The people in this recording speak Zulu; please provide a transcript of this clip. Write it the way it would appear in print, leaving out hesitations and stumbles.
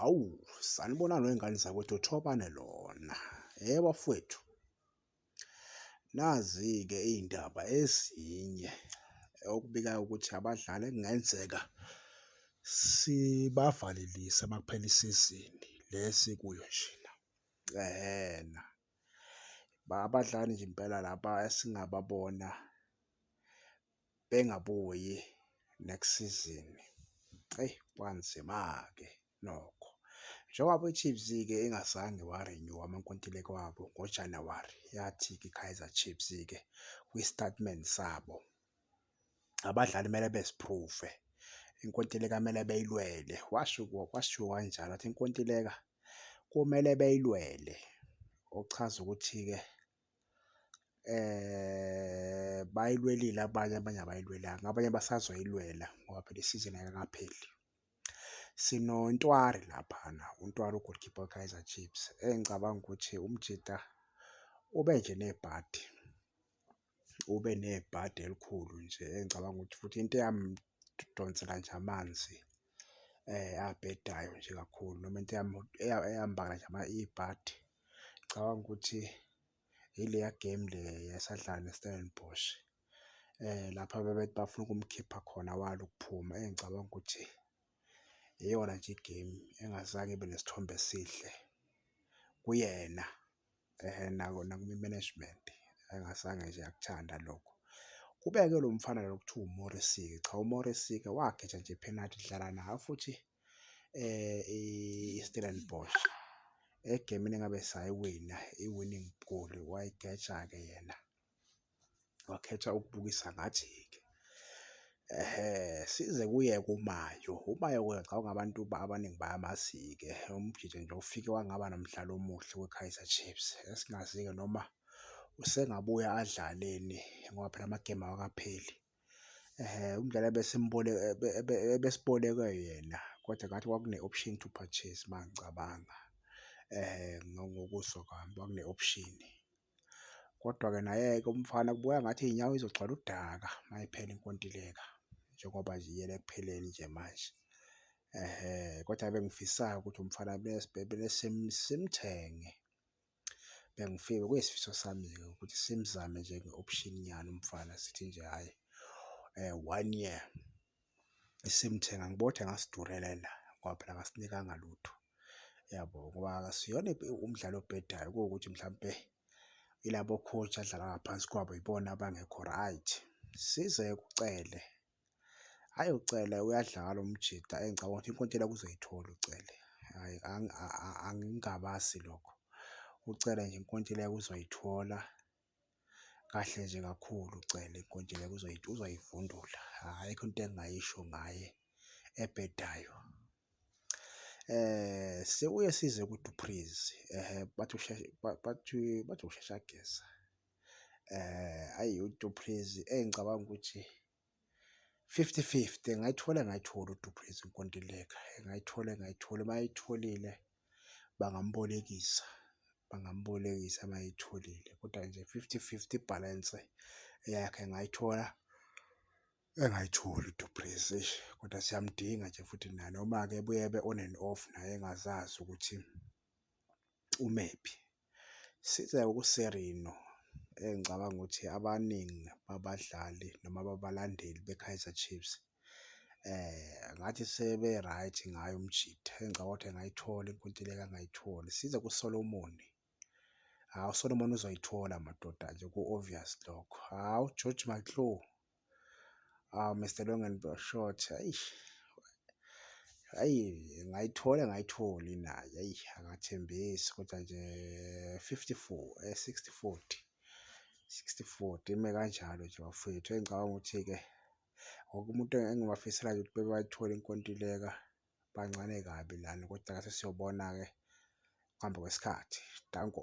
Hawu, sanibonani wey'ngane zakwethu, uThobane lona. Hhe bafowethu, nazi-ke iy'ndaba ezinye okubikayo ukuthi abadlali ekungenzeka sibavalelise uma kuphela isizini le esikuyo njena, ehena. Abadlali nje impela laba esingababona bengabuyi next season. Eyi, kwanzima-ke nokho. Njengoba i-Chiefs-ke ingazange wa-renew-a amankontileka wabo ngoJanuwari, yathi-ke i-Kaizer Chiefs-ke kwisitatimende sabo, abadlali kumele bezi-prove-e, inkontileka kumele beyilwele, washo kwashiwo kanjalo wathi inkontileka kumele beyilwele. Okuchaza ukuthi-ke bayilwelile abanye, abanye abayilwelanga, abanye basazoyilwela ngoba phela isizini ayikapheli. SinoNtwari laphana, uNtwari u-goalkeeper we-Kaizer Chiefs, engicabanga ukuthi umjita ube nje nebhadi, ube nebhadi elikhulu nje engicabanga ukuthi futhi into eyamdonsela nje amanzi abhedayo nje kakhulu noma into eyambangela nje ibhadi, ngicabanga ukuthi ileya game leya esadlala ne-Stellenbosch, lapha ababethi bafuna ukumkhipha khona wala ukuphuma, engicabanga ukuthi iyona nje i-game engazange ibe nesithombe esihle kuyena nakwi-management engazange nje yakuthanda lokho. Kube-ke lo mfana lo okuthiwa uMorisi-ke, cha uMorisi-ke wageja nje iphenathi sidlala nayo futhi i-Stellenbosch egemini engabe sayiwina, i-winning goal wayigeja-ke yena, wakhetha ukubukisa ngathi-ke. Ehhe, size kuye-ke uMayo, uMayo-ke ngicabanga abantu abaningi bayamazi-ke, umjita nje ofike wangaba nomdlalo omuhle kwiKaizer Chiefs, esingazi-ke noma usengabuya adlaleni ngoba phela amagemu awakapheli. Ehhe, umdlali ebesibolekwe yena kodwa ngathi kwakune-option to purchase mangicabanga ngokuzwa kwami kwakune-option. Kodwa-ke naye-ke umfana kubukeka ngathi iy'nyawo izogcwala udaka mayiphela inkontileka njengoba nje iyela ekupheleni nje manje. Ehhe, kodwa bengifisa-ke ukuthi umfana simthenge, bekuyisifiso sami-ke ukuthi simzame njenge-option nyana umfana sithi nje hhayi one year simthenge. Angiboni ukuthi angasidurela ngoba phela akasinikanga lutho, yabo? Ngoba akasiyona umdlali obhedayo kuwukuthi mhlampe ilabo coach adlala ngaphansi kwabo yibona abangekho right. Size kuCele, hhayi uCele uyadlala umjita engicabanga ukuthi inkontileka uzoyithola uCele, hhayi angingabazi lokho. UCele nje inkontileka uzoyithola kahle nje kakhulu uCele inkontileka uzoyivundula, ayikho into engingayisho ngaye ebhedayo. Sibuye size kuDu Preez, ehhe bathi usheshe bathi bathi usheshe ageza. Hhayi uDu Preez engicabanga ukuthi fifty fifty, engayithola engayitholi uDu Preez inkontileka, engayithola engayitholi. Uma eyitholile bangambolekisa, bangambolekisa uma eyitholile, kodwa nje fifty fifty ibhalense yakhe engayithola engayitholi uDu Preez, eish kodwa siyamdinga nje futhi naye noma-ke ebuye ebe on and off naye engazazi ukuthi umephi. Size kuSirino engicabanga ukuthi abaningi babadlali noma babalandeli beKaizer Chiefs ngathi sebe-right ngaye umjita, engicabanga ukuthi engayithola inkontileka angayitholi. Size kuSolomon, hhawu uSolomon uzoyithola madoda nje ku-obvious lokho. Hhawu uGeorge Matlou, hawu Mister Long and Short, eish hhayi engayithola engayitholi naye, eyi akathembisi kodwa nje 54, 60-40, 60-40 ime kanjalo nje bafowethu. Engicabanga ukuthi-ke wonke umuntu engibafisela nje ukuthi bayithole inkontileka bancane kabi lana kodwa-ke sesiyobona-ke ukuhamba kwesikhathi. Danko.